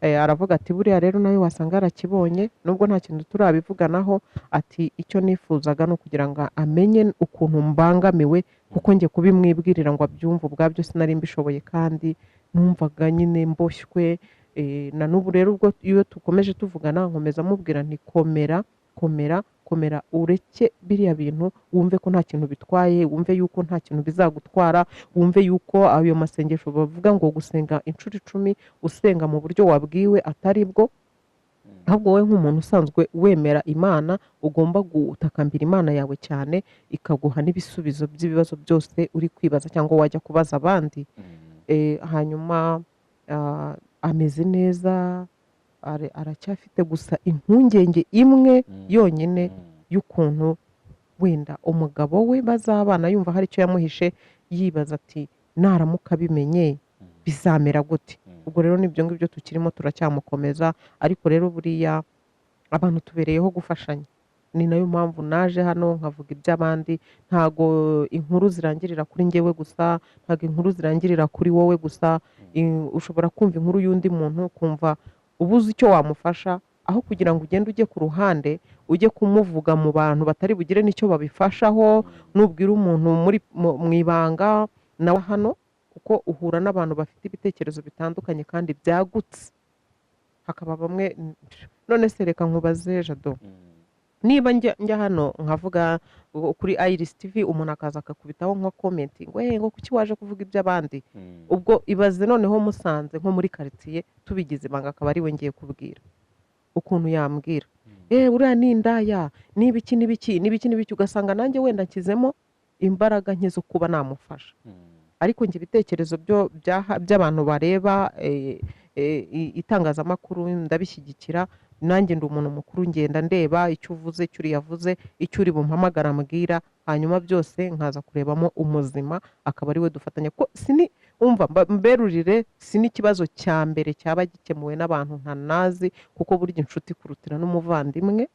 Aravuga ati: "Buriya rero nawe wasanga yarakibonye nubwo nta kintu turabivuganaho." Ati: "Icyo nifuzaga ni ukugira ngo amenye ukuntu mbangamiwe, kuko njye kubimwibwirira ngo abyumve ubwabyo sinari mbishoboye, kandi numvaga nyine mboshywe." Na n'ubu rero ubwo iyo dukomeje tuvugana, nkomeza mubwira nti: "Komera, komera, komera, ureke biriya bintu, wumve ko nta kintu bitwaye, wumve yuko nta kintu bizagutwara, wumve yuko ayo masengesho bavuga ngo gusenga inshuro 10 usenga mu buryo wabwiwe atari bwo, ahubwo wowe nk'umuntu usanzwe wemera Imana ugomba gutakambira Imana yawe cyane, ikaguha n'ibisubizo by'ibibazo byose uri kwibaza cyangwa wajya kubaza abandi." Hanyuma ameze neza, aracyafite gusa impungenge imwe yonyine y'ukuntu wenda umugabo we bazabana, yumva hari icyo yamuhishe, yibaza ati: "Naramuka abimenye bizamera gute?" Ubwo rero n'ibyo ngibyo tukirimo turacyamukomeza. Ariko rero buriya abantu tubereyeho gufashanya, ni nayo mpamvu naje hano nkavuga iby'abandi. Ntago inkuru zirangirira kuri njyewe gusa, ntago inkuru zirangirira kuri wowe gusa. Ushobora kumva inkuru y'undi muntu, ukumva ubuze icyo wamufasha, aho kugira ngo ugende ujye ku ruhande ujye kumuvuga mu bantu batari bugire n'icyo babifashaho, nubwira umuntu mu ibanga nawe hano, kuko uhura n'abantu bafite ibitekerezo bitandukanye kandi byagutse, hakaba bamwe. None se reka nkubaze, Jado, niba njya hano nkavuga kuri Iris TV, umuntu akaza akakubitaho nka comment ngo: "Ngo kuki waje kuvuga iby'abandi?" Ubwo ibaze noneho musanze nko muri karitsiye tubigize ibanga, akaba ari we ngiye kubwira, ukuntu yambwira: "Uriya ni indaya, n'ibiki n'ibiki n'ibiki n'ibiki," ugasanga nanjye wenda nshyizemo imbaraga nke zo kuba namufasha. Ariko njye ibitekerezo byo by'abantu bareba itangazamakuru ndabishyigikira. Nanjye ndi umuntu mukuru, ngenda ndeba icyo uvuze, icyo uriya avuze, icyo uri bumpamagara ambwira, hanyuma byose nkaza kurebamo umuzima, akaba ari we dufatanya. Ko sini umva mberurire, si n'ikibazo cya mbere cyaba gikemuwe n'abantu ntanazi, kuko burya inshuti kurutira n'umuvandimwe,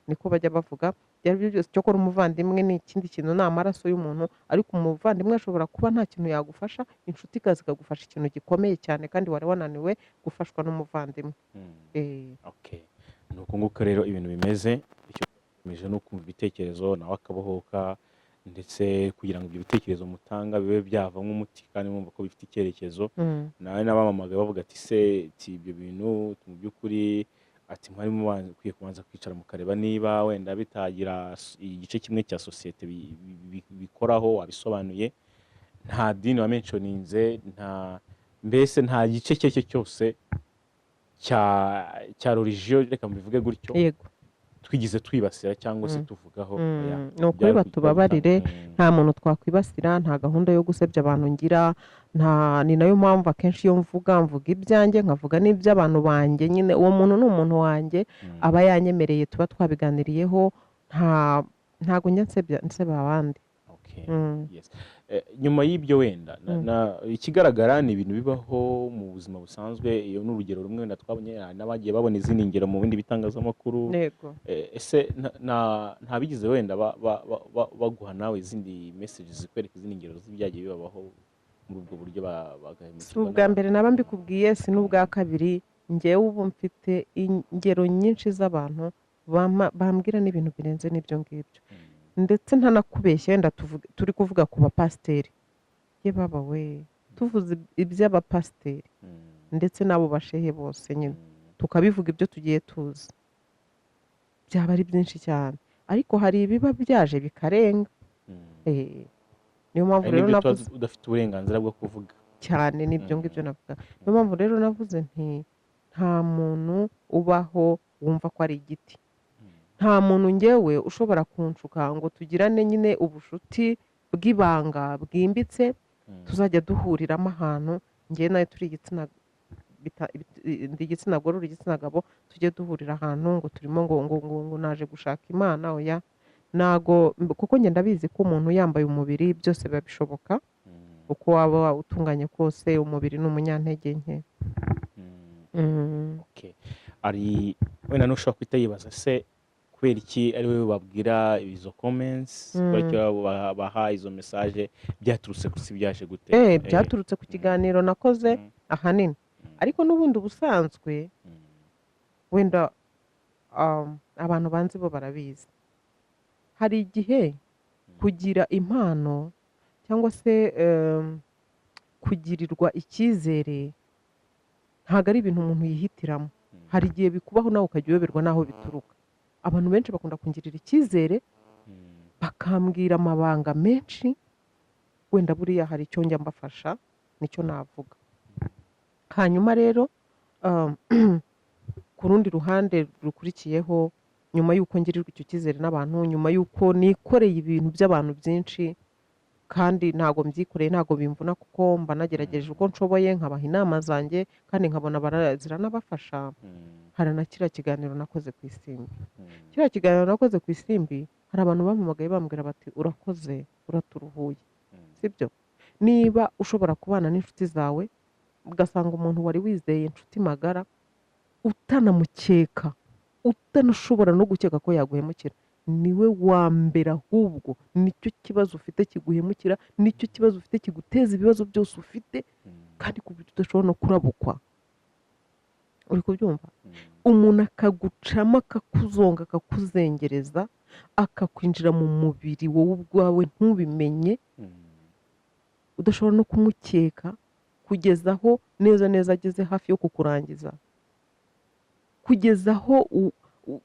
niko bajya bavuga. Ibyo ari byo byose, cyokora umuvandimwe ni ikindi kintu, ni amaraso y'umuntu, ariko umuvandimwe ashobora kuba nta kintu yagufasha, inshuti ikaza ikagufasha ikintu gikomeye cyane kandi wari wananiwe gufashwa n'umuvandimwe. Okay. Ni uku nguku rero ibintu bimeze. Icyo tugamije ni ukumva ibitekerezo, nawe akabohoka, ndetse kugira ngo ibyo bitekerezo mutanga bibe byavamo umuti kandi mwumva ko bifite icyerekezo. Nawe n'abamamaga bavuga ati: "Se ati ibyo bintu mu by'ukuri," ati "mwari mukwiye kubanza kwicara mukareba niba wenda bitagira igice kimwe cya sosiyete bikoraho." Wabisobanuye, nta dini wamentioninze, nta mbese nta gice icyo ari cyo cyose cya religion, reka mbivuge gutyo, twigize twibasira cyangwa se tuvugaho. Oya, Ni ukuri byari batubabarire. Nta muntu twakwibasira, nta gahunda yo gusebya abantu ngira, nta. Ni nayo mpamvu akenshi iyo mvuga, mvuga ibyanjye, nkavuga n'iby'abantu banjye nyine. Uwo muntu ni umuntu wanjye, aba yanyemereye, tuba twabiganiriyeho, ntago njya nseba abandi. Okay. Okay. Mm. Yes. Nyuma y'ibyo wenda ikigaragara ni ibintu bibaho mu buzima busanzwe. Iyo ni urugero rumwe wenda twabonye, hari n'abagiye babona izindi ngero mu bindi bitangazamakuru. Ese nta bigeze wenda baguha nawe izindi messages zikwereka izindi ngero z'ibyagiye bibabaho muri ubwo buryo bagahemukirwa? Si ubwa mbere naba mbikubwiye, si n'ubwa kabiri. Ngewe ubu mfite ingero nyinshi z'abantu bambwira n'ibintu birenze n'ibyo ngibyo. Ndetse ntanakubeshye, wenda turi kuvuga ku bapasiteri, ye baba we, tuvuze iby'abapasiteri ndetse n'abo bashehe bose nyine, tukabivuga ibyo tugiye tuzi, byaba ari byinshi cyane. Ariko hari ibiba byaje bikarenga. Niyo mpamvu Hari rero n'ibyo tuba navuze udafite uburenganzira bwo kuvuga. Cyane, n'ibyo ngibyo navuga. Niyo mpamvu rero navuze nti nta muntu ubaho wumva ko ari igiti. Nta muntu ngewe ushobora kunshuka ngo tugirane nyine ubushuti bw'ibanga bwimbitse, tuzajya duhuriramo ahantu, ngewe nawe turi igitsina ndi igitsina gore, uri igitsina gabo, tujye duhurira ahantu ngo turimo ngo naje gushaka Imana. Oya, ntago, kuko njye ndabizi ko umuntu yambaye umubiri byose biba bishoboka. Uko waba utunganye kose, umubiri ni umunyantege nke. Okay. Ari wenda n'ushobora guhita yibaza se kubera iki ari wowe babwira izo comments, kubera iki baha izo message, byaturutse ku si byaje gute? Byaturutse ku kiganiro nakoze ahanini, ariko n'ubundi ubusanzwe wenda abantu banzi bo barabizi. Hari igihe kugira impano cyangwa se kugirirwa icyizere ntabwo ari ibintu umuntu yihitiramo. Hari igihe bikubaho nawe ukajya uyoberwa n'aho bituruka. Abantu benshi bakunda kungirira icyizere, bakambwira amabanga menshi. Wenda buriya hari icyo njya mbafasha, nicyo navuga. Hanyuma rero ku rundi ruhande rukurikiyeho, nyuma y'uko ngirirwa icyo cyizere n'abantu, nyuma y'uko nikoreye ibintu by'abantu byinshi, kandi ntabwo mbyikoreye, ntabwo bimvuna, kuko mba nagerageje uko nshoboye nkabaha inama zanjye kandi nkabona ziranabafasha. Hari na kiriya kiganiro nakoze ku Isimbi. Kiriya kiganiro nakoze ku Isimbi, hari abantu bampamagaye bambwira bati: "Urakoze, uraturuhuye." Sibyo? Niba ushobora kubana n'inshuti zawe, ugasanga umuntu wari wizeye, inshuti magara, utanamukeka, utanashobora no gukeka ko yaguhemukira, niwe wa mbere ahubwo nicyo kibazo ufite kiguhemukira, nicyo kibazo ufite kiguteza ibibazo byose ufite, kandi ku buryo udashobora no kurabukwa. Uri kubyumva? Umuntu akagucamo, akakuzonga, akakuzengereza, akakwinjira mu mubiri wowe ubwawe ntubimenye, udashobora no kumukeka, kugeza aho neza neza ageze hafi yo kukurangiza, kugeza aho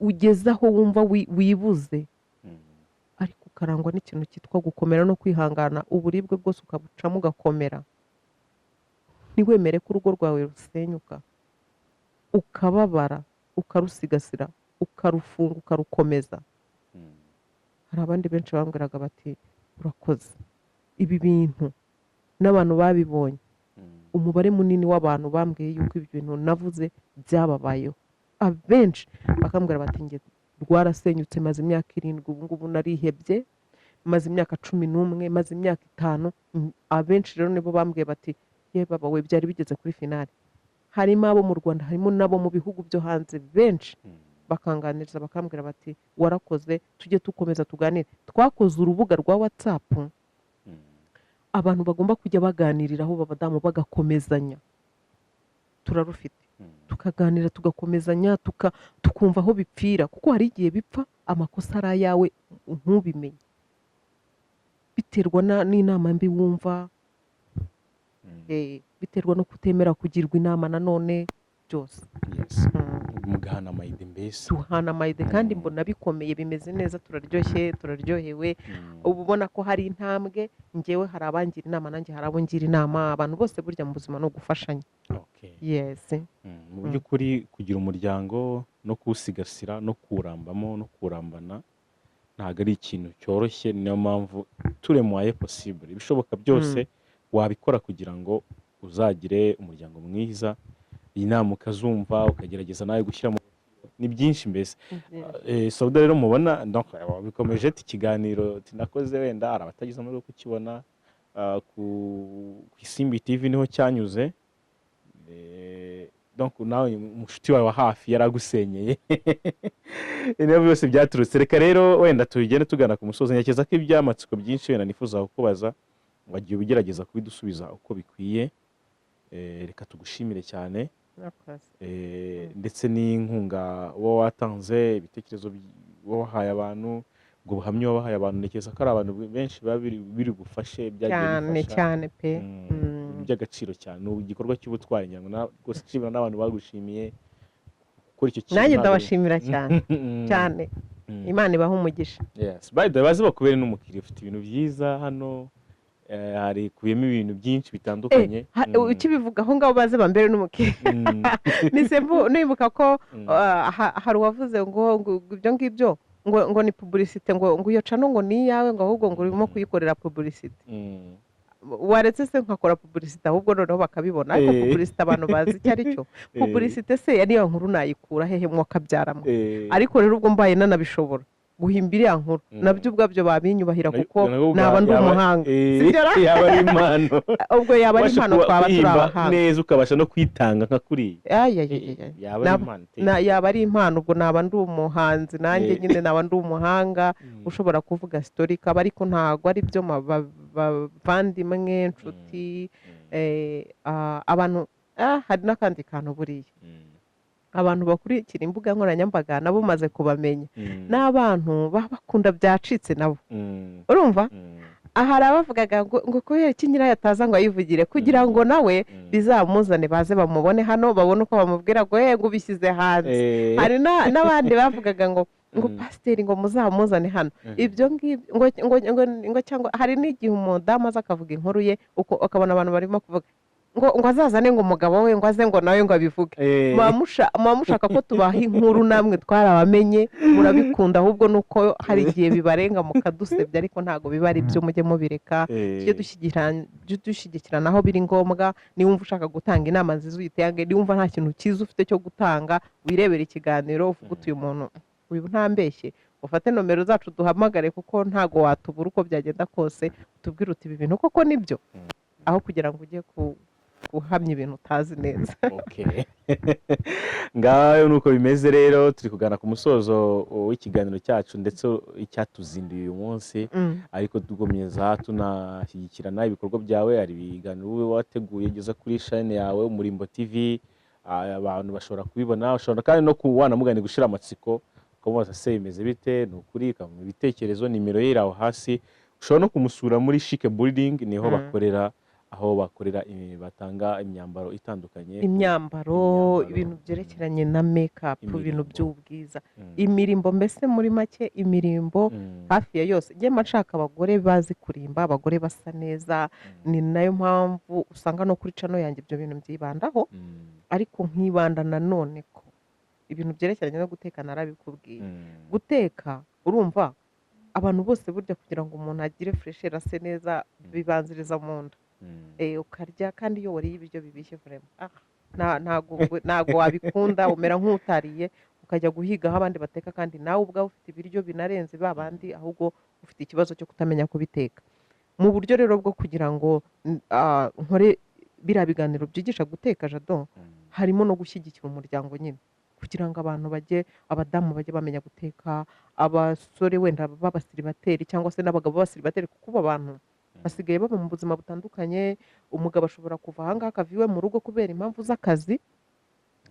ugeze aho wumva wibuze, ariko ukarangwa n'ikintu cyitwa gukomera no kwihangana, uburibwe bwose ukabucamo ugakomera, ntiwemere ko urugo rwawe rusenyuka, ukababara, ukarusigasira, ukarufunga, ukarukomeza. Hari abandi benshi bambwiraga bati: "Urakoze." Ibi bintu n'abantu babibonye, umubare munini w'abantu bambwiye yuko ibi bintu navuze byababayeho. Abenshi bakambwira bati: "Njye rwarasenyutse, maze imyaka 7 ubu ngubu narihebye, maze imyaka 11, maze imyaka 5." Abenshi rero nibo bambwiye bati: "Ye baba we, byari bigeze kuri finale." Harimo abo mu Rwanda, harimo n'abo mu bihugu byo hanze benshi, bakanganiriza bakambwira bati: "Warakoze, tujye dukomeza tuganire." Twakoze urubuga rwa WhatsApp abantu bagomba kujya baganiriraho, abadamu bagakomezanya. Turarufite, tukaganira, tugakomezanya, tukumva aho bipfira, kuko hari igihe bipfa amakosa ari ayawe ntubimenye, biterwa n'inama mbi wumva, biterwa no kutemera kugirwa inama nanone, byose. Mugahana ama idées mbese. Duhana ama idées kandi mbona bikomeye, bimeze neza, turaryoshye, turaryohewe. Uba ubona ko hari intambwe. Ngewe hari abangira inama, nanjye hari abo ngira inama. Abantu bose burya mu buzima ni ugufashanya. Yes. Mu by'ukuri kugira umuryango no kuwusigasira no kuwurambamo no kuwurambana ntabwo ari ikintu cyoroshye. Niyo mpamvu turemuwaye possible, ibishoboka byose wabikora kugira ngo uzagire umuryango mwiza. Iyi nama ukazumva, ukagerageza nawe gushyira mu Ni byinshi mbese. Ni byinshi. Sauda rero mubona, donc bikomeje ati ikiganiro tinakoze, wenda hari abatagize amahirwe yo kukibona, ku Isimbi TV niho cyanyuze. Donc nawe umushuti wawe wa hafi yaragusenyeye, niyo byose byaturutse. Reka rero wenda tugende tugana ku musozi. Ntekereza ko iby'amatsiko byinshi wenda nifuza kukubaza wagiye ugerageza kubidusubiza uko bikwiye. Reka tugushimire cyane. Murakoze. Ndetse n'inkunga uba watanze, ibitekerezo uba wahaye abantu, ubwo buhamya wabahaye abantu, ntekereza ko ari abantu benshi biba biri bufashe, byagiye Cyane. bifasha. Cyane pe. By'agaciro cyane, ni igikorwa cy'ubutwari. Ngira ngo rwose nshimira n'abantu bagushimiye gukora icyo kintu. Nanjye ndabashimira cyane cyane. Imana ibahe umugisha. Yes. By the way, baze bakubere n'umukiriya, ufite ibintu byiza hano, hari kubiyemo ibintu byinshi bitandukanye. Ukibivuga aho ngaho, baze bambere n'umukiriya. Nise nibuka ko hari uwavuze ngo ibyo ngibyo ngo ni publicité, ngo iyo channel ngo ni iyawe, ngo ahubwo ngo urimo kuyikorera publicité. Waretse se nkakora publicité ahubwo noneho bakabibona? Ariko publicité abantu bazi icyo ari cyo. Publicité se ya niyo nkuru nayikura hehe mwakabyaramo? Ariko rero ubwo mbaye nanabishobora guhimba iriya nkuru, nabyo ubwabyo babinyubahira, kuko naba ndi umuhanga. Sibyo ra? Yaba ari impano. Ubwo yaba ari Ubasha impano, twaba turi kuhimba abahanga. neza, ukabasha no kwitanga nka kuriya. Ay, ay, ay, ay. Yaba ari impano iteye. Yaba ari impano, ubwo naba ndi umuhanzi nanjye. Nyine naba ndi umuhanga ushobora kuvuga story ikaba, ariko ntabwo ari byo. Bavandimwe, nshuti, abantu, hari n'akandi kantu buriya. Abantu bakurikira imbuga nkoranyambaga nabo maze kubamenya, n'abantu baba bakunda byacitse nabo. Urumva, aha hari abavugaga ngo kubera iki nyirayo ataza ngo ayivugire, kugira ngo nawe bizamuzane, baze bamubone hano, babone uko bamubwira ngo ngo ubishyize hanze. Hari n'abandi bavugaga ngo pasiteri ngo muzamuzane hano. Ibyo ngibyo ngo cyangwa hari n'igihe umudamu aza akavuga inkuru ye, uko ukabona abantu barimo kuvuga ngo azazane ngo umugabo we, ngo aze ngo nawe ngo abivuge. Muba mushaka ko tubaha inkuru, namwe twarabamenye, murabikunda, ahubwo ni uko hari igihe bibarenga mukadusebya, ariko ntabwo biba ari byo, mujye mubireka. Tujye dushyigikirana aho biri ngombwa. Niba wumva ushaka gutanga inama nziza, uyitange. Niba wumva nta kintu cyiza ufite cyo gutanga, wirebere ikiganiro, uvuge uti: "Uyu muntu uyu ntambeshye." Ufate nomero zacu duhamagare, kuko ntago watubura uko byagenda kose. Utubwire uti: "Ibi bintu koko nibyo?" Aho kugira ngo ujye guhamya ibintu utazi neza. Okay. Ngaho nuko bimeze rero, turi kugana ku musozo w'ikiganiro cyacu, ndetse icyatuzinduye uyu munsi. Ariko tugomeza tunashyigikirana ibikorwa byawe. Hari ibiganiro ube wateguye ugeza kuri chaîne yawe Umurimbo TV, abantu bashobora kubibona. Ushobora kandi no ku wanamugani gushira amatsiko, ukamubaza: "Se bimeze bite? Ni ukuri?" Ukamuha ibitekerezo, nimero ye iri aho hasi. Ushobora no kumusura muri Chic Building, niho bakorera, aho bakorera batanga imyambaro itandukanye. Imyambaro, Imyambaro. ibintu byerekeranye na make-up, ibintu Imirimbo. by'ubwiza, imirimbo, mbese muri make imirimbo hafi ya yose. Njye mba nshaka abagore bazi kurimba, abagore basa neza. Ni nayo mpamvu usanga no kuri channel yanjye ibyo bintu byibandaho, ariko nkibanda nanone ko ibintu byerekeranye no guteka, narabikubwiye. Guteka, urumva, abantu bose burya kugira ngo umuntu agire fraîcheur, ase neza, bibanziriza mu nda. Ukarya, kandi iyo wariye ibiryo bibishye vraiment, ntago wabikunda, umera nk'utariye, ukajya guhiga aho abandi bateka, kandi nawe ubwawe ufite ibiryo binarenze ba bandi, ahubwo ufite ikibazo cyo kutamenya kubiteka. Mu buryo rero bwo kugira ngo nkore biriya biganiro byigisha guteka, Jado, harimo no gushyigikira umuryango nyine, kugira ngo abantu bajye, abadamu bajye bamenya guteka, abasore wenda b'abasiribateri cyangwa se n'abagabo b'abasiribateri, kuko ubu abantu basigaye baba mu buzima butandukanye. Umugabo ashobora kuva ahangaha akava iwe mu rugo kubera impamvu z'akazi,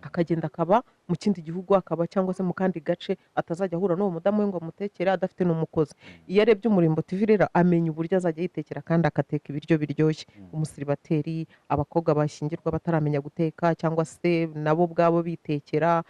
akagenda akaba mu kindi gihugu, akaba cyangwa se mu kandi gace atazajya ahura n'uwo mudamu we ngo amutekere, adafite n'umukozi. Iyo arebye Umurimbo TV rero, amenya uburyo azajya yitekera kandi agateka ibiryo biryoshye. Umusiribateri, abakobwa bashyingirwa bataramenya guteka, cyangwa se nabo ubwabo bitekera,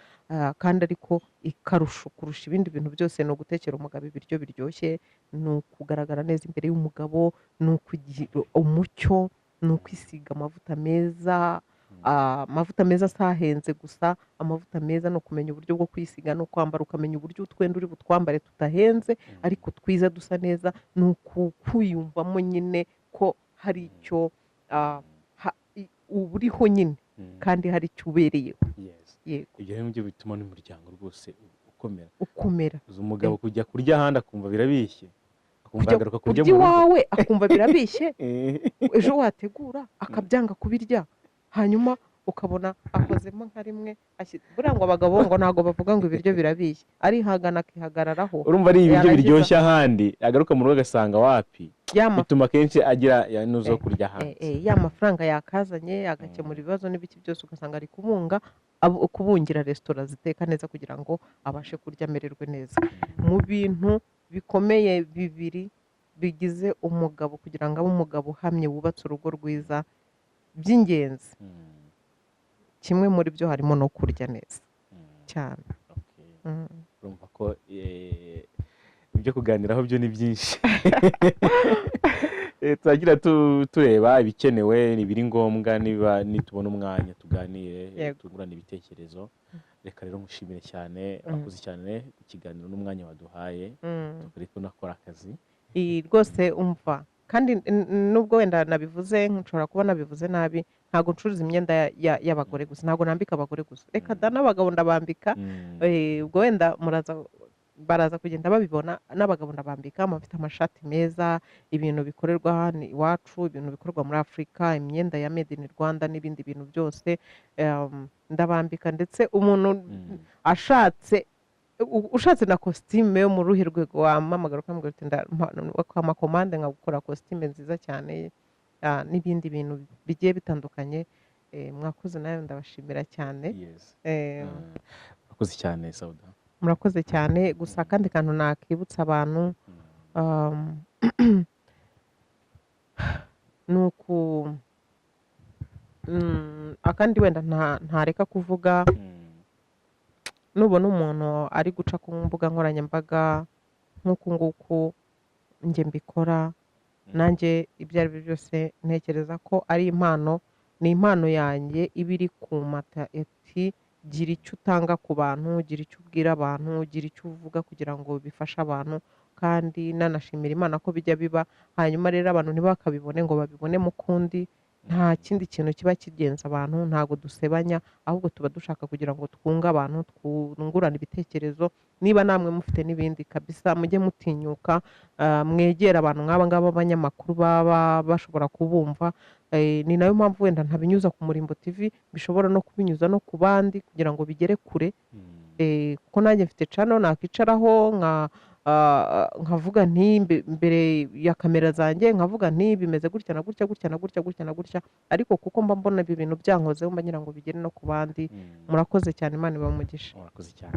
kandi ariko ikarusho kurusha ibindi bintu byose ni ugutekera umugabo ibiryo biryoshye, ni ukugaragara neza imbere y'umugabo, ni ukugira umucyo, ni ukwisiga amavuta meza. Amavuta meza asahenze gusa, amavuta meza ni ukumenya uburyo bwo kwisiga no kwambara, ukamenya uburyo utwenda uri butwambare tudahenze ariko twiza, dusa neza. Ni ukwiyumvamo nyine ko hari icyo uba uriho nyine. Kandi hari icyo ubereyeho. Yego. Ibyo rero nibyo bituma n'umuryango rwose ukomera. Ukomera. Uzi umugabo kujya kurya ahandi akumva birabishye, akumva Kujya yagaruka kurya kurya mu rugo. iwawe akumva birabishye, ejo wategura akabyanga kubirya, hanyuma ukabona akozemo nka rimwe buriya ngo abagabo ngo ntabwo bavuga ngo ibiryo birabishye, arihagana akihagararaho. Urumva ari ibiryo Yarangiza- biryoshye ahandi, agaruka mu rugo agasanga wapi. Bituma akenshi agira ya nuzo yo kurya hanze. Ya mafaranga yakazanye agakemura ibibazo n'ibiki byose, ugasanga ari kubungira resitora ziteka neza kugira ngo abashe kurya amererwe neza. Mu bintu bikomeye bibiri bigize umugabo kugira ngo abe umugabo uhamye wubatse urugo rwiza by'ingenzi, kimwe muri byo harimo no kurya neza cyane. Urumva ko ibyo kuganiraho byo ni byinshi. Turagira tureba ibikenewe, ibiri ngombwa, niba nitubona umwanya tuganire, tungurane ibitekerezo. Reka rero mushimire cyane, wakoze cyane ku kiganiro n'umwanya waduhaye. Tukuri kunakora akazi. Iyi rwose umva, kandi nubwo wenda nabivuze, nshobora kuba nabivuze nabi, ntabwo ncuruza imyenda y'abagore gusa, ntabwo nambika abagore gusa, reka da, n'abagabo ndabambika. Ubwo wenda muraza baraza kugenda babibona, n'abagabo ndabambika, mfite amashati meza, ibintu bikorerwa hano iwacu, ibintu bikorwa muri Afurika, imyenda ya made in Rwanda n'ibindi bintu byose. Ndabambika ndetse umuntu ashatse ushatse na kositime yo mu ruhe rwego wampamagara ukambwira uti amakomande nkagukora kositime nziza cyane, n'ibindi bintu bigiye bitandukanye. Mwakoze nawe, ndabashimira cyane. Urakoze cyane, Sauda. Murakoze cyane. Gusa akandi kantu nakibutsa abantu ni uku akandi wenda ntareka kuvuga, nubona umuntu ari guca ku mbuga nkoranyambaga nk'uku nguku njye mbikora, nanjye ibyo ari byo byose ntekereza ko ari impano, ni impano yanjye iba iri ku mata ati gira icyo utanga ku bantu, gira icyo ubwira abantu, gira icyo uvuga kugira ngo bifashe abantu. Kandi nanashimira Imana ko bijya biba. Hanyuma rero abantu ntibakabibone ngo babibone mu kundi, nta kindi kintu kiba kigenza abantu, ntabwo dusebanya, ahubwo tuba dushaka kugira ngo twunge abantu, twungurane ibitekerezo. Niba namwe mufite n'ibindi kabisa, mujye mutinyuka, mwegere abantu nk'aba ngaba b'abanyamakuru baba bashobora kubumva. Ni nayo mpamvu wenda ntabinyuza ku Murimbo TV, bishobora no kubinyuza no ku bandi kugira ngo bigere kure. Kuko nanjye mfite channel nakicaraho nkavuga nti mbere ya kamera zanjye nkavuga nti bimeze gutya na gutya, gutya na gutya, gutya na gutya, ariko kuko mba mbona ibi bintu byankozeho, mba ngira ngo bigere no ku bandi. Murakoze cyane, Imana ibahe umugisha. Murakoze cyane.